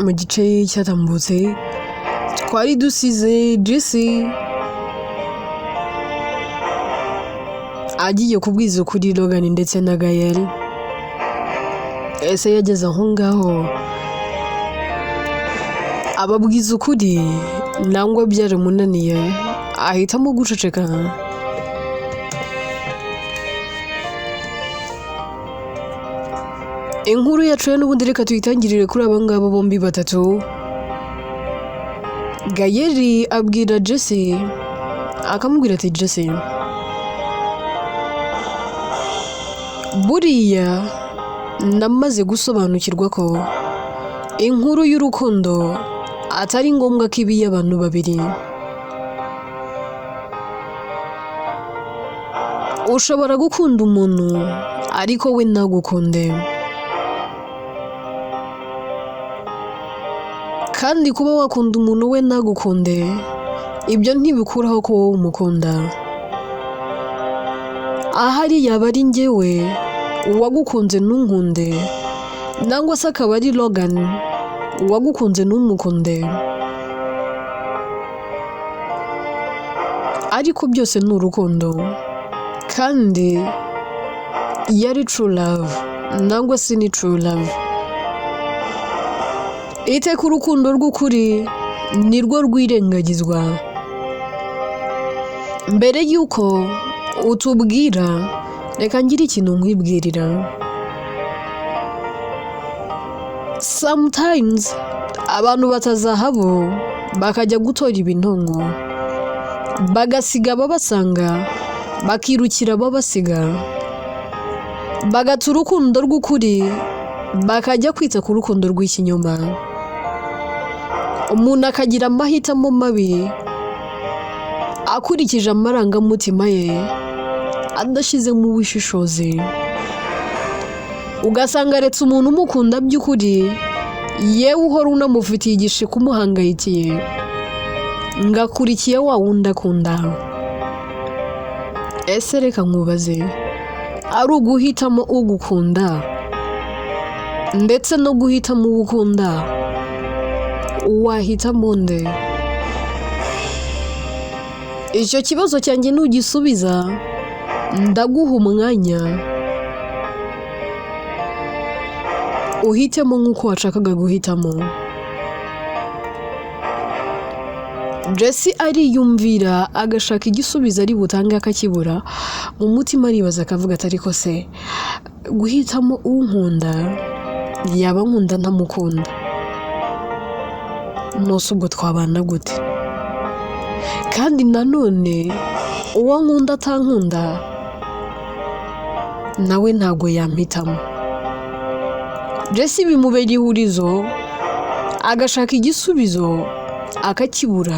Mu gice cyatambutse twari dusize Jesse agiye kubwiza ukuri Logan ndetse na Gael. Ese yageze aho ngaho ababwiza ukuri nangwa byaramunaniye ahitamo guceceka. Inkuru yacu rero n'ubundi reka tuyitangirire kuri aba ngaba bombi batatu. Gayeri abwira Jesse akamubwira ati Jesse, buriya namaze gusobanukirwa ko inkuru y'urukundo atari ngombwa ko iba iy'abantu babiri. Ushobora gukunda umuntu ariko we ntagukunde. Kandi kuba wakunda umuntu we ntagukunde, ibyo ntibikuraho ko wowe umukunda. Ahari yaba ari njyewe uwagukunze ntunkunde, nangwa se akaba ari Logan uwagukunze ntumukunde. Ariko byose ni urukundo, kandi yari true love nangwa se ni true love. Iteka urukundo rw'ukuri nirwo rwirengagizwa. Mbere y'uko utubwira, reka ngire ikintu nkwibwirira. Sometimes abantu batazahabu bakajya gutora ibintonko, bagasiga ababasanga, bakirukira ababasiga, bagata urukundo rw'ukuri, bakajya kwita ku rukundo rw'ikinyoma. Umuntu akagira amahitamo mabi akurikije amarangamutima ye, adashyizemo ubushishozi. Ugasanga aretse umuntu umukunda by'ukuri, yewe uhora unamufitiye igishika umuhangayikiye, ngo akurikiye wa wundi akunda. Ese reka nkubaze, ari uguhitamo ugukunda ndetse no guhitamo uwo ukunda, wahitamo nde? Icyo kibazo cyanjye nugisubiza ndaguha umwanya uhitemo nk'uko washakaga guhitamo. Jesse ariyumvira agashaka igisubizo ari butange akakibura, mu mutima aribaza akavuga ati ariko se guhitamo unkunda yaba ankunda ntamukunda, nose ubwo twabana gute? Kandi nanone uwo nkunda atankunda nawe ntabwo yampitamo. Jesse bimubera ihurizo, agashaka igisubizo akakibura.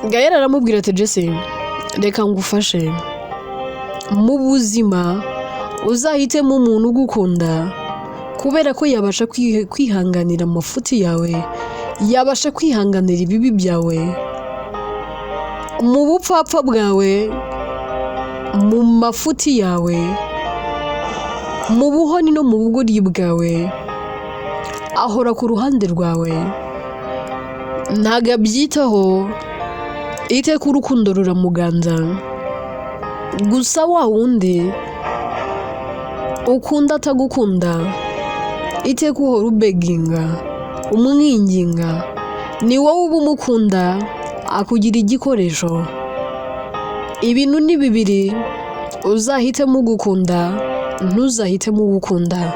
Gael aramubwira ati Jesse, reka ngufashe. Mu buzima uzahitemo umuntu ugukunda kubera ko yabasha kwihanganira amafuti yawe, yabasha kwihanganira ibibi byawe, mu bupfapfa bwawe, mu mafuti yawe, mu buhoni no mu bugoryi bwawe, ahora ku ruhande rwawe, ntabwo abyitaho, iteka urukundo ruramuganza. Gusa wa wundi ukunda atagukunda, iteka uhora ubeginga, umwinginga, ni wowe uba umukunda, akugira igikoresho. Ibintu ni bibiri, uzahitemo ugukunda, ntuzahitemo uwukunda.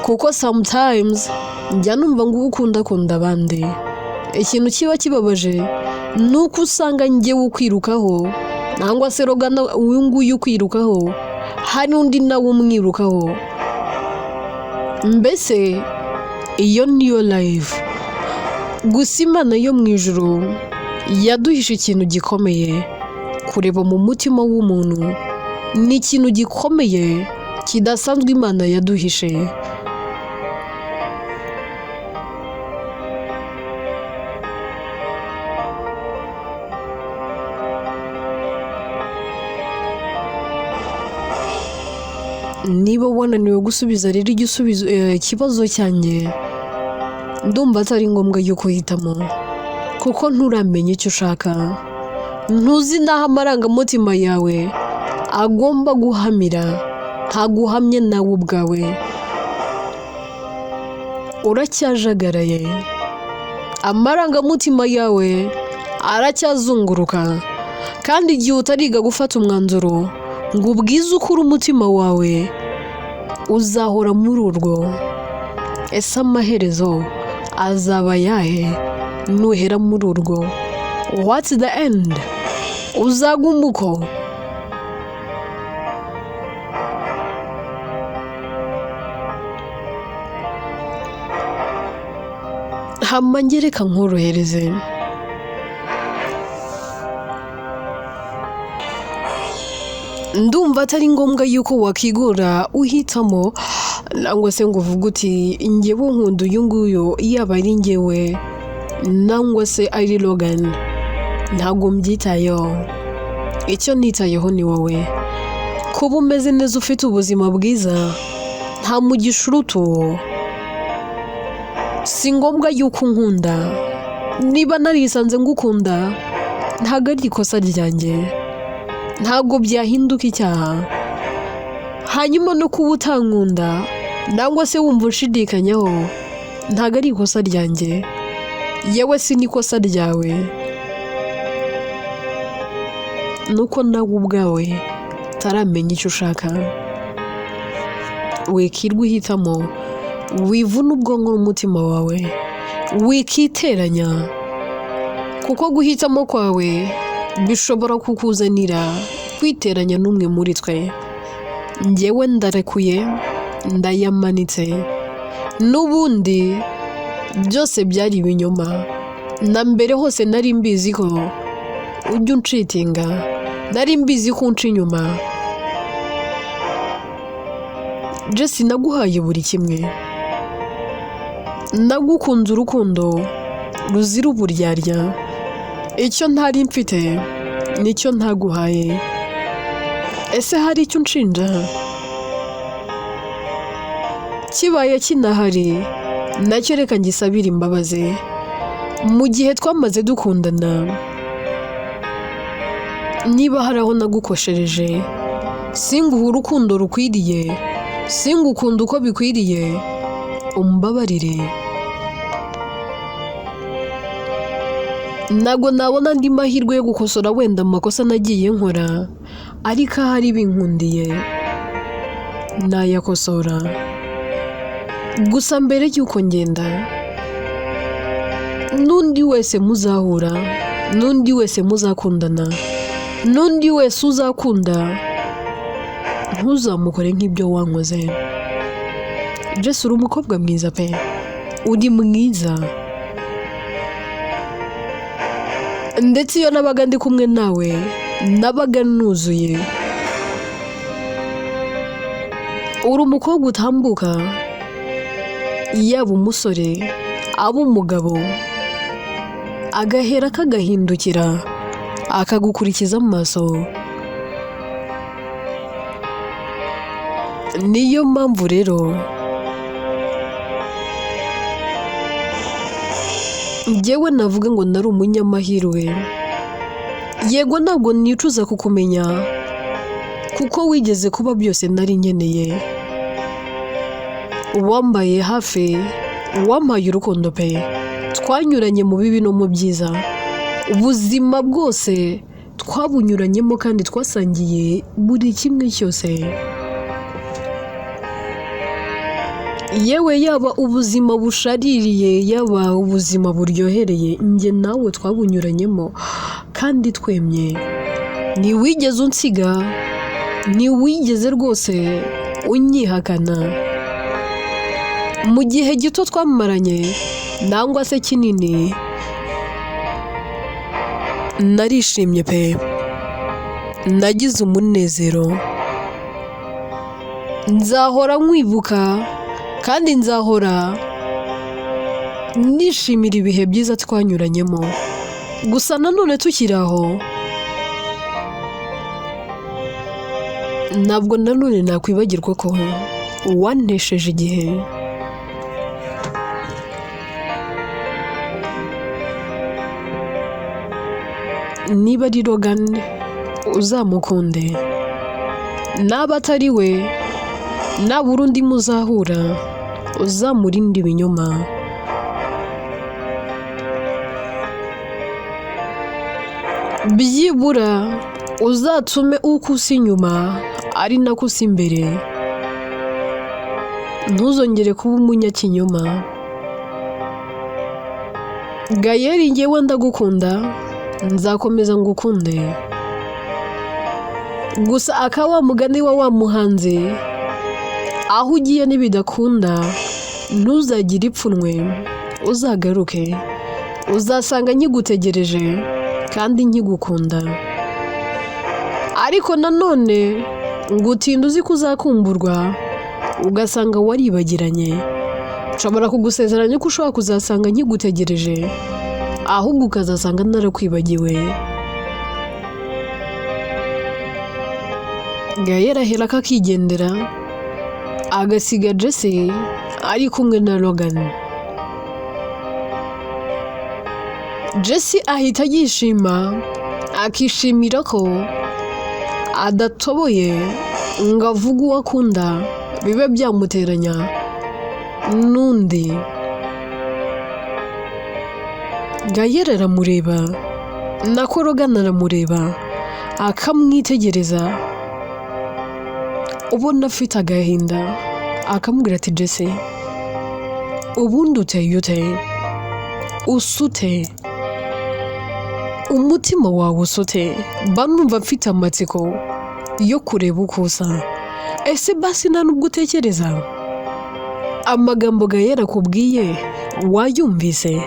Kuko sometimes njya numva ngo uwukunda akunda abandi. Ikintu kiba kibabaje ni uko usanga njyewe ukwirukaho, nangwa se Logan uyu nguyu ukwirukaho, hari undi nawe umwirukaho. Mbese iyo niyo life. Gusa Imana yo mu ijuru yaduhishe ikintu gikomeye, kureba mu mutima w'umuntu ni ikintu gikomeye kidasanzwe Imana yaduhishe. Niba wananiwe gusubiza rero igisubizo, ikibazo cyanjye, ndumva atari ngombwa yuko uhitamo, kuko nturamenya icyo ushaka, ntuzi n'aho amarangamutima yawe agomba guhamira, ntaguhamye nawe ubwawe, uracyajagaraye, amarangamutima yawe aracyazunguruka, kandi igihe utariga gufata umwanzuro ngo ubwize ukuri umutima wawe, uzahora muri urwo. Ese amaherezo azaba ayahe nuhera muri urwo? What's the end? Uzaguma uko? Hama njye reka nkorohereze. Ndumva atari ngombwa yuko wakigora uhitamo, nangwa se ngo uvuge uti njyewe nkunda uyu nguyu, yaba ari njyewe nangwa se ari Logan, ntabwo mbyitayeho. Icyo nitayeho ni wowe, kuba umeze neza, ufite ubuzima bwiza, nta mugisha uruta uwo. Si ngombwa yuko unkunda, niba narisanze ngukunda ntabwo ari ikosa ryanjye, ntabwo byahinduka icyaha. Hanyuma no kuba utankunda nangwa se wumva ushidikanyaho, ntabwo ari ikosa ryanjye, yewe si n'ikosa ryawe, nuko nawe ubwawe utaramenya icyo ushaka. Wikirwa uhitamo, wivuna ubwonko n'umutima wawe, wikiteranya, kuko guhitamo kwawe bishobora kukuzanira kwiteranya n'umwe muri twe. Njyewe ndarekuye, ndayamanitse, n'ubundi byose byari ibinyoma. Na mbere hose nari mbizi ko ujya unshitinga, nari mbizi ko unca inyuma. Jesse, naguhaye buri kimwe, nagukunze urukundo ruzira uburyarya, icyo ntari mfite nicyo ntaguhaye. Ese hari icyo unshinja? Kibaye kinahari nacyo reka ngisabire imbabazi. Mu gihe twamaze dukundana, niba hari aho nagukoshereje, singuhe urukundo rukwiriye, singukunda uko bikwiriye, umbabarire. Ntabwo nabona andi mahirwe yo gukosora wenda amakosa nagiye nkora, ariko ahari binkundiye nayakosora. Gusa mbere y'uko ngenda, n'undi wese muzahura, n'undi wese muzakundana, n'undi wese uzakunda, ntuzamukore nk'ibyo wankoze. Jesse, uri umukobwa mwiza pe, uri mwiza, ndetse iyo nabaga ndi kumwe nawe nabaga nuzuye. Uri umukobwa utambuka, yaba umusore aba umugabo, agahera kagahindukira akagukurikiza amaso. Niyo mpamvu rero njyewe navuga ngo nari umunyamahirwe. Yego ntabwo nicuza kukumenya, kuko wigeze kuba byose nari nkeneye. Wambaye hafi, wampaye urukundo pe, twanyuranye mu bibi no mu byiza, ubuzima bwose twabunyuranyemo kandi twasangiye buri kimwe cyose. Yewe yaba ubuzima bushaririye, yaba ubuzima buryohereye, njye nawe twabunyuranyemo kandi twemye. Ntiwigeze unsiga, ntiwigeze rwose unyihakana. Mu gihe gito twamaranye nangwa se kinini, narishimye pe, nagize umunezero. Nzahora nkwibuka kandi nzahora nishimira ibihe byiza twanyuranyemo. Gusa nanone tukiri aho, Ntabwo nanone nakwibagirwa ko wantesheje igihe. Niba ari Logan uzamukunde, naba atari we nabura undi muzahura uzamurinde ibinyoma. Byibura uzatume uko usa inyuma ari nako usa imbere, ntuzongere kuba umunyakinyoma. Gayeri njyewe ndagukunda, nzakomeza ngukunde. Gusa aka wa mugani wa wa muhanzi, aho ugiye nibidakunda ntuzagire ipfunwe, uzagaruke, uzasanga nkigutegereje kandi nkigukunda. Ariko nanone ngutinda uzi ko uzakumburwa ugasanga waribagiranye. Nshobora kugusezeranya ko ushobora kuzasanga nkigutegereje, ahubwo ukazasanga narakwibagiwe. Gayeri ahera ko akigendera, agasiga Jesse ari kumwe na Logan. Jesse ahita yishima, akishimira ko adatoboye ngo avuge uwo akunda bibe byamuteranya n'undi. Gayeri aramureba, nako Logan aramureba, akamwitegereza, ubona afite agahinda, akamubwira ati Jesse, ubundi uteye ute? Usa ute? Umutima wawe usa ute? Mba numva mfite amatsiko yo kureba uko usa. Ese basi nta nubwo utekereza? Amagambo Gayeri akubwiye wayumvise?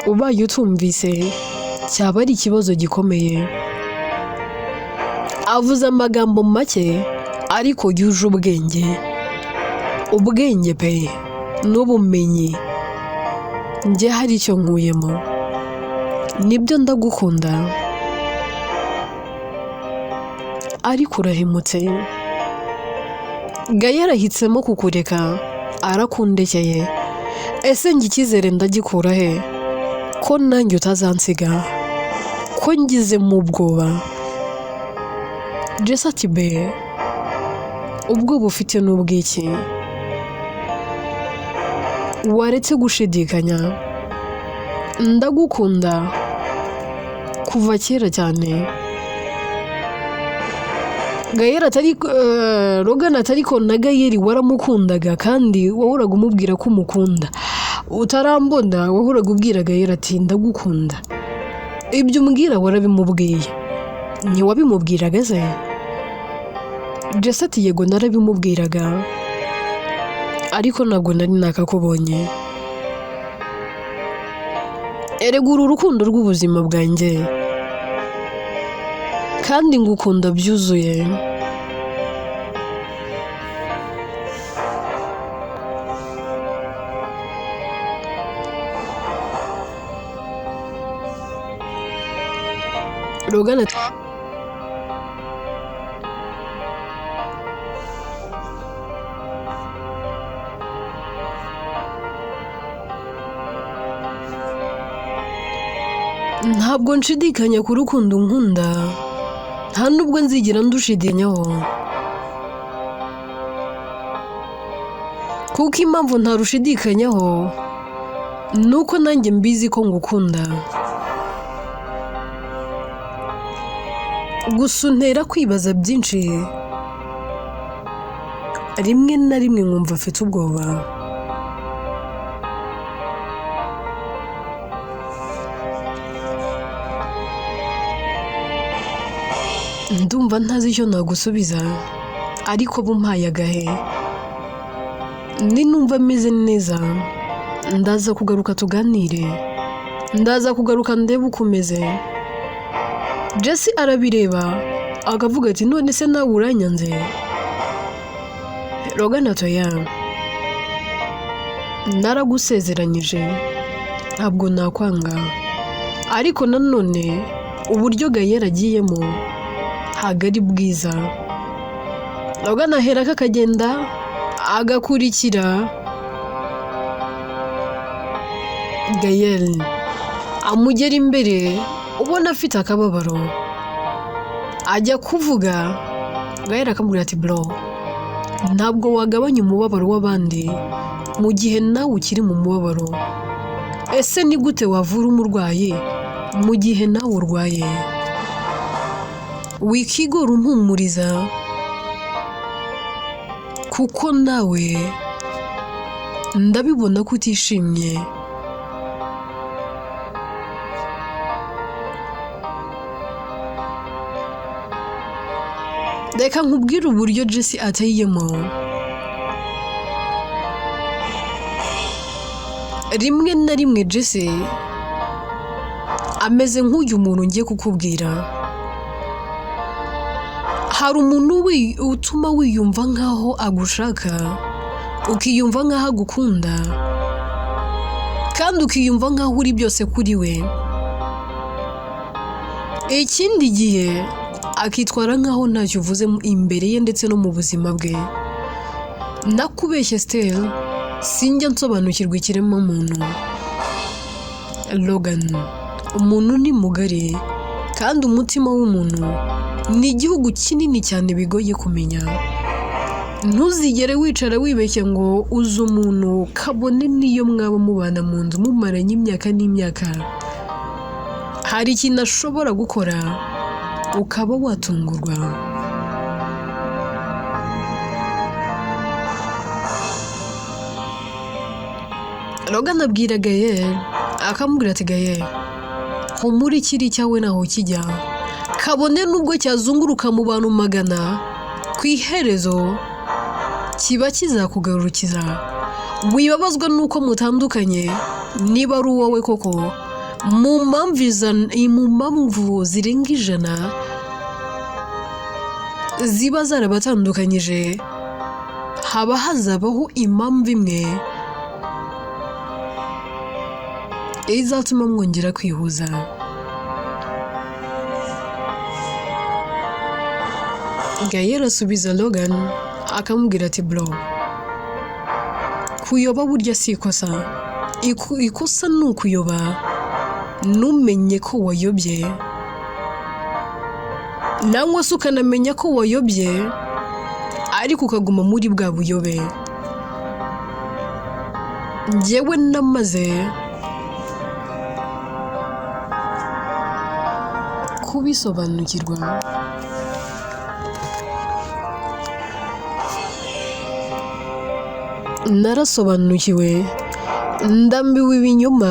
Ubaye utumvise cyaba ari ikibazo gikomeye. Avuze amagambo make ariko yuje ubwenge, ubwenge pe n'ubumenyi. Njye hari icyo nkuyemo, nibyo ndagukunda, ariko urahemutse. Gayeri ahisemo kukureka, arakundekeye. Ese njye icyizere ndagikura he ko nanjye utazansiga, ko ngize mu bwoba? Jesse ati be, ubwoba ufite ni ubw'iki? Waretse gushidikanya? Ndagukunda kuva kera cyane. Gayeri atari Logan atari ko na Gayeri waramukundaga kandi wahoraga umubwira ko umukunda. Utarambona wahoraga ubwira Gayeri ati ndagukunda. Ibyo umbwira warabimubwiye, ntiwabimubwiraga se? Jesse ati yego narabimubwiraga, ariko ntabwo nari nakakubonye. Erega uru urukundo rw'ubuzima bwanjye, kandi ngukunda byuzuye. Logan ati ntabwo nshidikanya ku rukundo nkunda, nta nubwo nzigera ndushidikanyaho, kuko impamvu ntarushidikanyaho ni uko nanjye mbizi ko ngukunda. Gusa untera kwibaza byinshi, rimwe na rimwe nkumva mfite ubwoba. Ndumva ntazi icyo nagusubiza, ariko bumpaye agahe. Ninumva meze neza ndaza kugaruka tuganire, ndaza kugaruka ndebe uko umeze. Jesse arabireba akavuga ati none se nawe uranyanze? Logan ati oya, naragusezeranyije ntabwo nakwanga, ariko nanone uburyo Gayeri agiyemo Ntabwo ari bwiza. Logan aherako akagenda agakurikira Gael, amugera imbere ubona afite akababaro, ajya kuvuga, Gael akamubwira ati: "Bro, ntabwo wagabanya umubabaro w'abandi mu gihe nawe ukiri mu mubabaro. Ese ni gute wavura umurwayi mu gihe nawe urwaye? Wikigora umpumuriza kuko nawe ndabibona ko utishimye." Reka nkubwire uburyo Jesse ateyemo. Rimwe na rimwe Jesse ameze nk'uyu muntu ngiye kukubwira. Hari umuntu utuma wiyumva nk'aho agushaka, ukiyumva nk'aho agukunda, kandi ukiyumva nk'aho uri byose kuri we. Ikindi gihe akitwara nk'aho ntacyo uvuze imbere ye ndetse no mu buzima bwe. Nakubeshye Stella, sinjya nsobanukirwa ikiremwamuntu. Logan, umuntu ni mugari kandi umutima w'umuntu ni igihugu kinini cyane bigoye kumenya. Ntuzigere wicara wibeshya ngo uzi umuntu, kabone n'iyo mwaba mubana mu nzu mumaranye imyaka n'imyaka. Hari ikintu ashobora gukora ukaba watungurwa. Logan abwira Gael, akamubwira ati: "Gael, humura, ikiri cyawe ntaho kijya, kabone nubwo cyazunguruka mu bantu 100, ku iherezo kiba kizakugarukiza. Wibabazwa n'uko mutandukanye, niba ari uwowe koko, mu mpamvu zirenga 100 ziba zarabatandukanyije, haba hazabaho impamvu imwe izatuma mwongera kwihuza." Gael asubiza Logan akamubwira ati: "Bro, kuyoba burya si ikosa. Ikosa ni ukuyoba ntumenye ko wayobye, nangwa se ukanamenya ko wayobye ariko ukaguma muri bwa buyobe. Njyewe namaze kubisobanukirwa." Narasobanukiwe, ndambiwe ibinyoma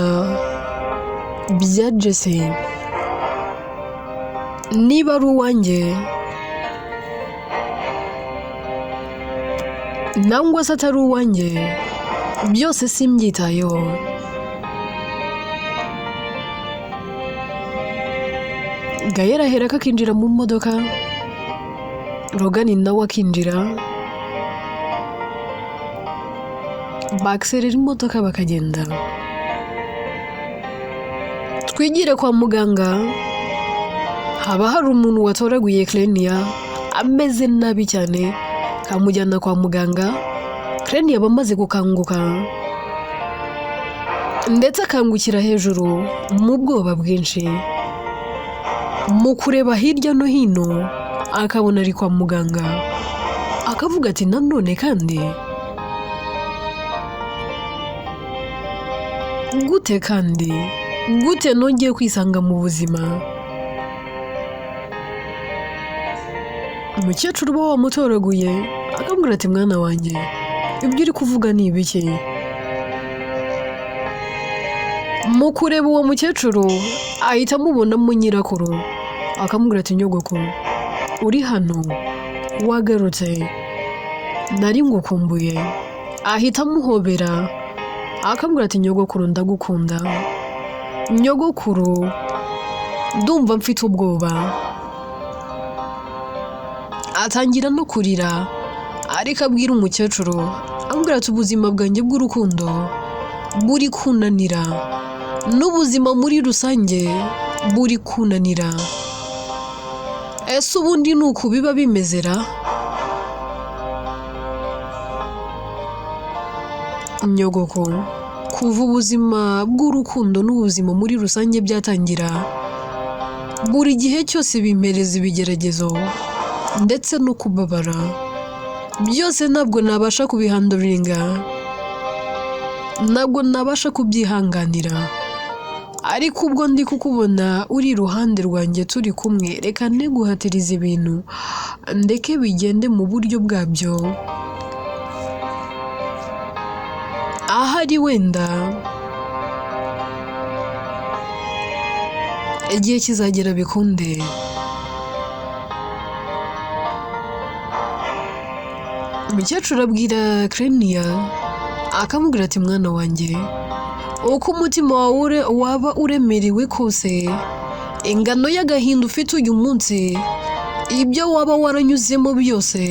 bya Jesse. Niba ari uwanjye nangwa se atari uwanjye, byose simbyitayeho. Gael aherako akinjira mu modoka, Logan nawe akinjira, bakiserera imodoka bakagenda. Twigire kwa muganga, haba hari umuntu watoraguye Clenia ameze nabi cyane, kamujyana kwa muganga. Clenia aba amaze gukanguka ndetse akangukira hejuru mu bwoba bwinshi, mu kureba hirya no hino akabona ari kwa muganga, akavuga ati: "Nanone kandi gute? Kandi gute nongeye kwisanga mu buzima?" Umukecuru uba wamutoraguye akambwira ati: "Mwana wanjye, ibyo uri kuvuga ni ibiki?" Mu kureba uwo mukecuru ahita amubonamo nyirakuru, akamubwira ati: "Nyogoko, uri hano, wagarutse, nari ngukumbuye." Ahita amuhobera akambwira ati: "Nyogokuru, ndagukunda. Nyogokuru, ndumva mfite ubwoba." Atangira no kurira, ariko abwira umukecuru, amubwira ati: "Ubuzima bwanjye bw'urukundo buri kunanira, n'ubuzima muri rusange buri kunanira." Ese ubundi ni uku biba bimeze ra? Nyogoko, kuva ubuzima bw'urukundo n'ubuzima muri rusange byatangira, buri gihe cyose bimpereza ibigeragezo ndetse no kubabara, byose ntabwo nabasha kubihanduringa, ntabwo nabasha kubyihanganira, ariko ubwo ndi kukubona uri iruhande rwanjye turi kumwe, reka ntiguhatirize ibintu, ndeke bigende mu buryo bwabyo, ahari wenda igihe kizagera bikunde. Umukecuru abwira Kereniya akamubwira ati mwana wanjye, uko umutima wawe waba uremerewe kose, ingano y'agahinda ufite uyu munsi, ibyo waba waranyuzemo byose,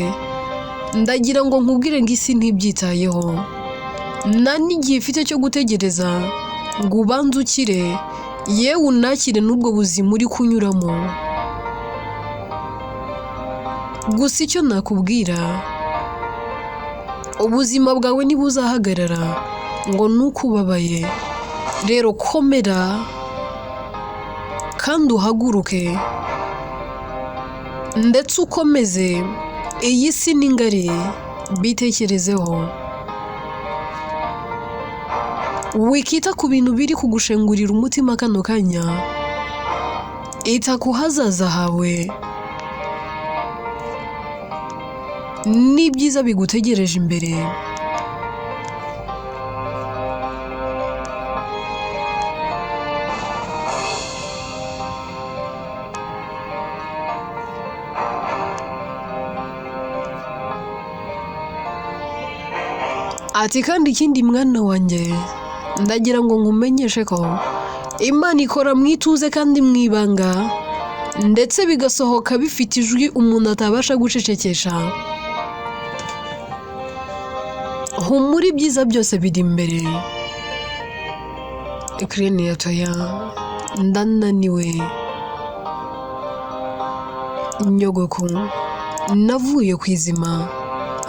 ndagira ngo nkubwire ngo isi ntibyitayeho, nta n'igihe ifite cyo gutegereza ngo ubanze ukire, yewe unakire n'ubwo buzima uri kunyuramo. Gusa icyo nakubwira, ubuzima bwawe ntibuzahagarara ngo nuko ubabaye, rero komera kandi uhaguruke ndetse ukomeze, iyi si ni ngari, bitekerezeho. Wikita ku bintu biri kugushengurira umutima kano kanya, ita ku hazaza hawe n'ibyiza bigutegereje imbere. Ati kandi ikindi mwana wanjye, ndagira ngo nkumenyeshe ko Imana ikora mu ituze kandi mu ibanga, ndetse bigasohoka bifite ijwi umuntu atabasha gucecekesha. Humura, ibyiza byose biri imbere. Kereniya toya, ndananiwe. Nyogoko, navuye ku izima,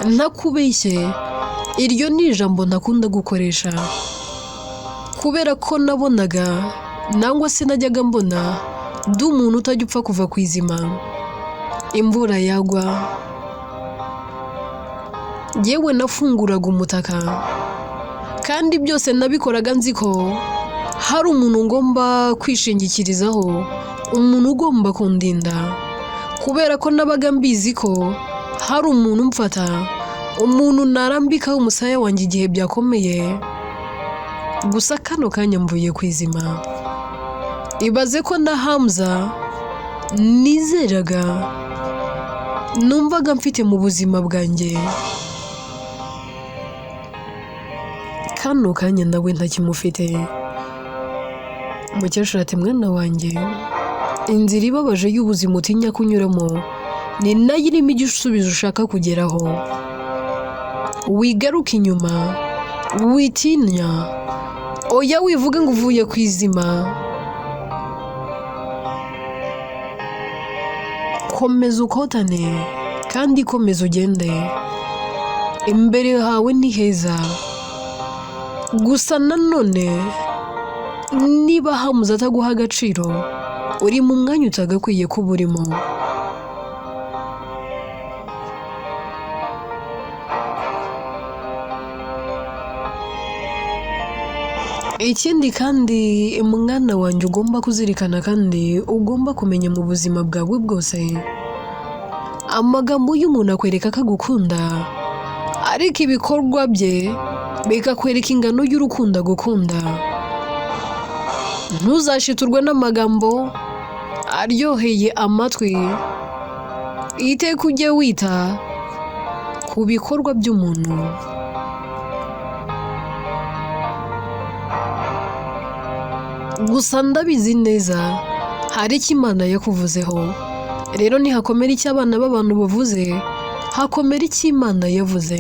ntakubeshye, iryo ni ijambo ntakunda gukoresha, kubera ko nabonaga nangwa se najyaga mbona ndi umuntu utajya upfa kuva ku izima. Imvura yagwa, yewe nafunguraga umutaka, kandi byose nabikoraga nzi ko hari umuntu ngomba kwishingikirizaho, umuntu ugomba kundinda, kubera ko nabaga mbizi ko hari umuntu umfata, umuntu narambikaho umusaya wanjye igihe byakomeye. Gusa kano kanya mvuye ku izima, ibaze ko na Hamza nizeraga, numvaga mfite mu buzima bwanjye, kano kanya nawe ntakimufite. Umukecuru ati mwana wanjye, inzira ibabaje y'ubuzima utinya kunyuramo ni nayo irimo igisubizo ushaka kugeraho. Wigaruka inyuma, witinya, oya wivuge ngo uvuye ku izima, komeza ukotane kandi komeza ugende, imbere hawe ni heza. Gusa nanone niba Hamza ataguha agaciro, uri mu mwanya utagakwiye kuba urimo. Ikindi kandi mwana wanjye ugomba kuzirikana kandi ugomba kumenya mu buzima bwawe bwose, amagambo y'umuntu akwereka ko agukunda, ariko ibikorwa bye bikakwereka ingano y'urukundo agukunda. Ntuzashiturwe n'amagambo aryoheye amatwi, iteka ujye wita ku bikorwa by'umuntu. Gusa ndabizi neza hari icyo Imana yakuvuzeho, rero ntihakomera icyo abana b'abantu bavuze, hakomera icyo Imana yavuze.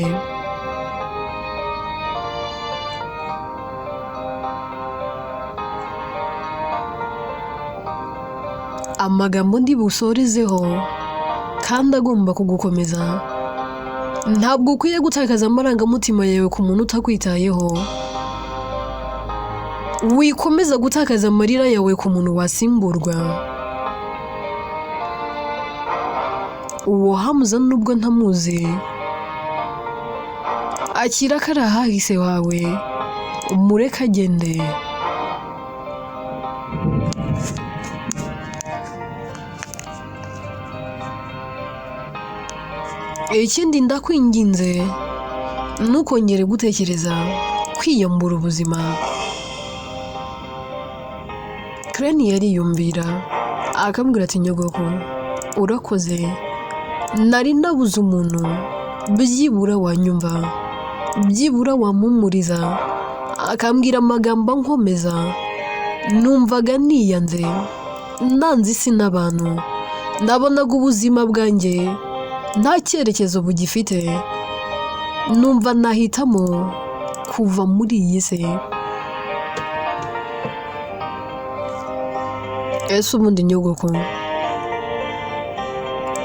Amagambo ndi busorezeho kandi agomba kugukomeza: ntabwo ukwiye gutakaza amarangamutima yawe ku muntu utakwitayeho. Wikomeza gutakaza amarira yawe ku muntu wasimburwa. Uwo Hamuza, nubwo ntamuzi, akira ko ari ahahise wawe, umureke agende. Ikindi, ndakwinginze, ntukongere gutekereza kwiyambura ubuzima. Kreni yariyumvira, akambwira ati: "Nyogoko, urakoze. Nari nabuze umuntu byibura wanyumva, byibura wampumuriza, akambwira amagambo ankomeza. Numvaga niyanze, nanze isi n'abantu. Nabonaga ubuzima bwanjye nta cyerekezo bugifite, numva nahitamo kuva muri iyi si. Ese ubundi nyogoko,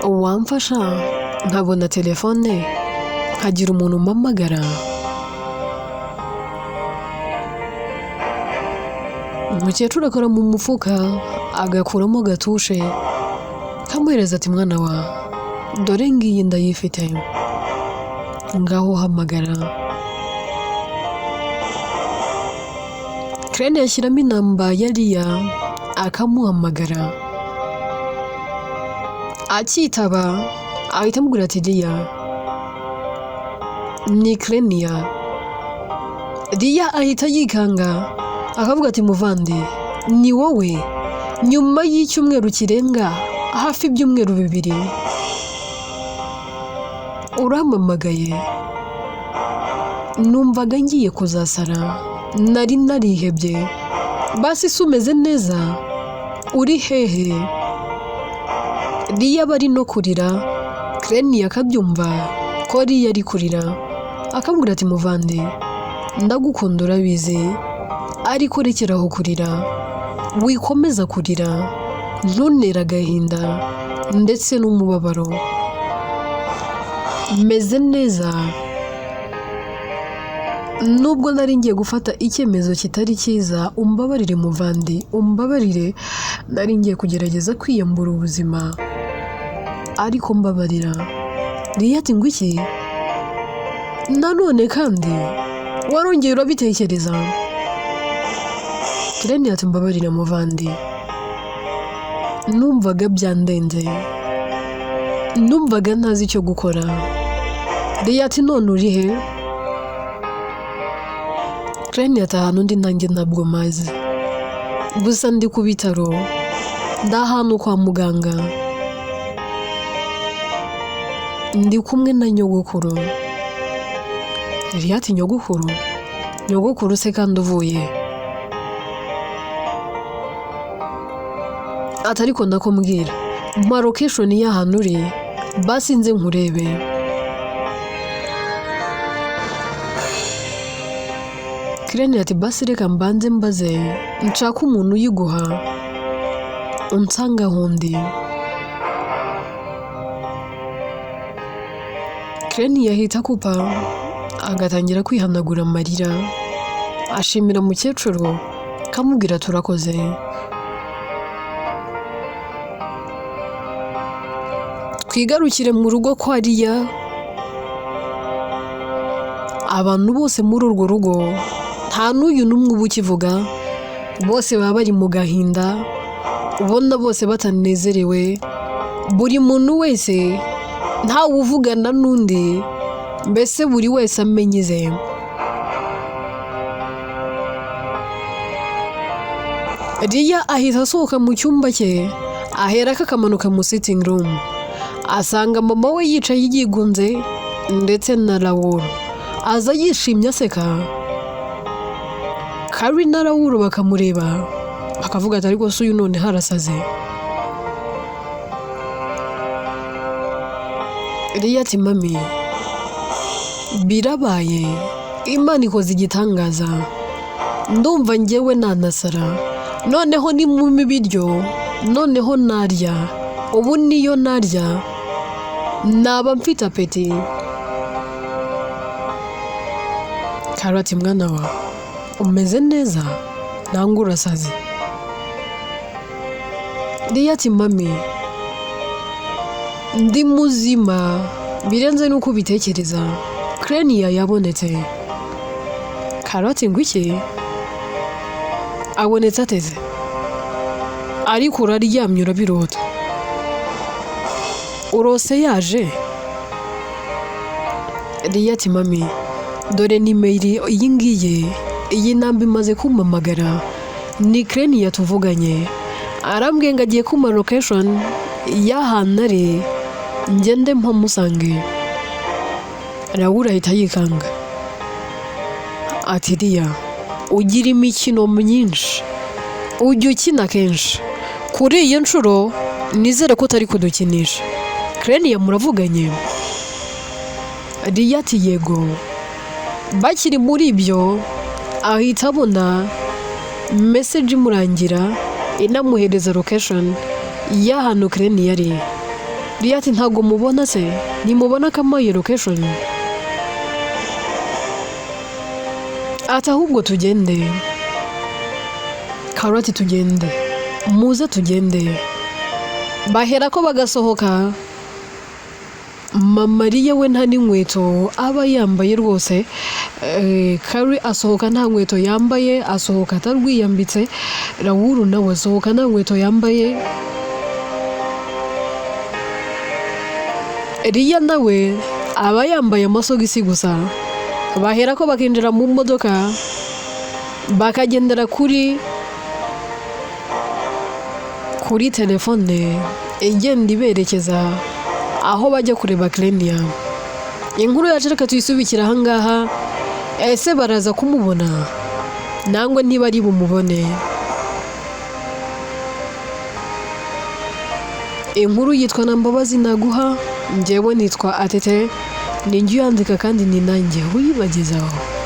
wamfasha nkabona telefone, nkagira umuntu umpamagara?" Umukecuru akora mu mufuka, agakuramo gatushe, kamuhereza, ati: "Mwana wa, dore ngiyi ndayifite, ngaho hamagara." Krene yashyiramo inamba ya Liya, akamuhamagara. Akitaba ahita amubwira ati: "Liya, ni Krenia." Liya ahita yikanga, akavuga ati: "Muvandi, ni wowe? Nyuma y'icyumweru kirenga hafi ibyumweru 2 urampamagaye? Numvaga ngiye kuzasara, nari narihebye. Basi se umeze neza? Uri hehe?" Liya aba ari no kurira. Kreni akabyumva ko Liya ari kurira, akamubwira ati: "Muvandi, ndagukunda urabizi, ariko rekeraho kurira, wikomeza kurira, ntuntere agahinda ndetse n'umubabaro. Meze neza, nubwo nari ngiye gufata icyemezo kitari cyiza. Umbabarire muvandi, umbabarire. Nari ngiye kugerageza kwiyambura ubuzima, ariko mbabarira." Liya ati: "Ngo iki? Nanone kandi warongeye urabitekereza?" Kireni ati: "Mbabarira muvandi, numvaga byandenze, numvaga ntazi icyo gukora." Liya ati: "None uri he?" Kireni ati: "Ahantu undi nanjye ntabwo mazi, gusa ndi ku bitaro, ndi ahantu kwa muganga, ndi kumwe na nyogokuru." Liya ati: "Nyogokuru? Nyogokuru se kandi uvuye?" Ati: "Ariko ndakumbwira, mpa location y'ahantu uri, basi nze nkurebe." Kirene ati: "Basi reka mbanze mbaze, nshake umuntu uyiguha, unsanga aho ndi." Kirene yahita akupa, agatangira kwihanagura amarira, ashimira mukecuru, kamubwira: "Turakoze." Twigarukire mu rugo kwa Liya. Abantu bose muri urwo rugo nta n'uyu n'umwe uba ukivuga, bose baba bari mu gahinda, ubona bose batanezerewe, buri muntu wese ntawe uvugana n'undi, mbese buri wese amenya ize. Liya ahita asohoka mu cyumba cye, aherako akamanuka mu sitting room, asanga mama we yicaye yigunze ndetse na Rawuru. Aza yishimye aseka. Kari na Rawuru bakamureba bakavuga ati: "Ariko se uyu none harasaze?" Liya ati: "Mami, birabaye, Imana ikoze igitangaza, ndumva njyewe nanasara. Noneho nimumpa ibiryo." Noneho narya ubu, niyo narya naba mfite appétit. Karo ati: "Mwana wa, umeze neza nangwa urasaze?" Riya ati: "Mami, ndi muzima birenze n'uko ubitekereza. Krenia yabonetse." Karo ati: "Ngo iki? Abonetse ateze? Ariko uraryamye urabirota, urose yaje?" Riya ati: "Mami, dore nimero iyi ngiyi, iyi namba imaze kumpamagara, ni Krenia tuvuganye, arambwiye ngo agiye kumpa location y'ahantu ari ngende mpamusange." Rawura ahita yikanga ati: "Riya, ugira imikino myinshi, ujya ukina kenshi. Kuri iyi nshuro nizere ko utari kudukinisha. Krenia muravuganye?" Riya ati: "Yego." Bakiri muri ibyo, ahita abona message imurangira, inamuhereza location y'ahantu Krenia ari. Riya ati: "Ntabwo mubona se? Ntimubona ko ampaye location?" Ati: "Ahubwo tugende." Karo ati: "Tugende, muze tugende." Bahera ko bagasohoka. Mama Riya we nta n'inkweto aba yambaye rwose. Kari asohoka nta nkweto yambaye, asohoka atarwiyambitse. Rawuru nawe asohoka nta nkweto yambaye. Riya nawe aba yambaye amasogisi gusa. Bahera ko bakinjira mu modoka, bakagendera kuri telefone igenda iberekeza aho bajya kureba Krenia. Inkuru yacu reka tuyisubikire ahangaha. Ese baraza kumubona nangwa niba ari bumubone? Inkuru yitwa Na Mbabazi Naguha. Njyewe nitwa Atete, ni njye uyandika kandi ni nanjye uyibagezaho.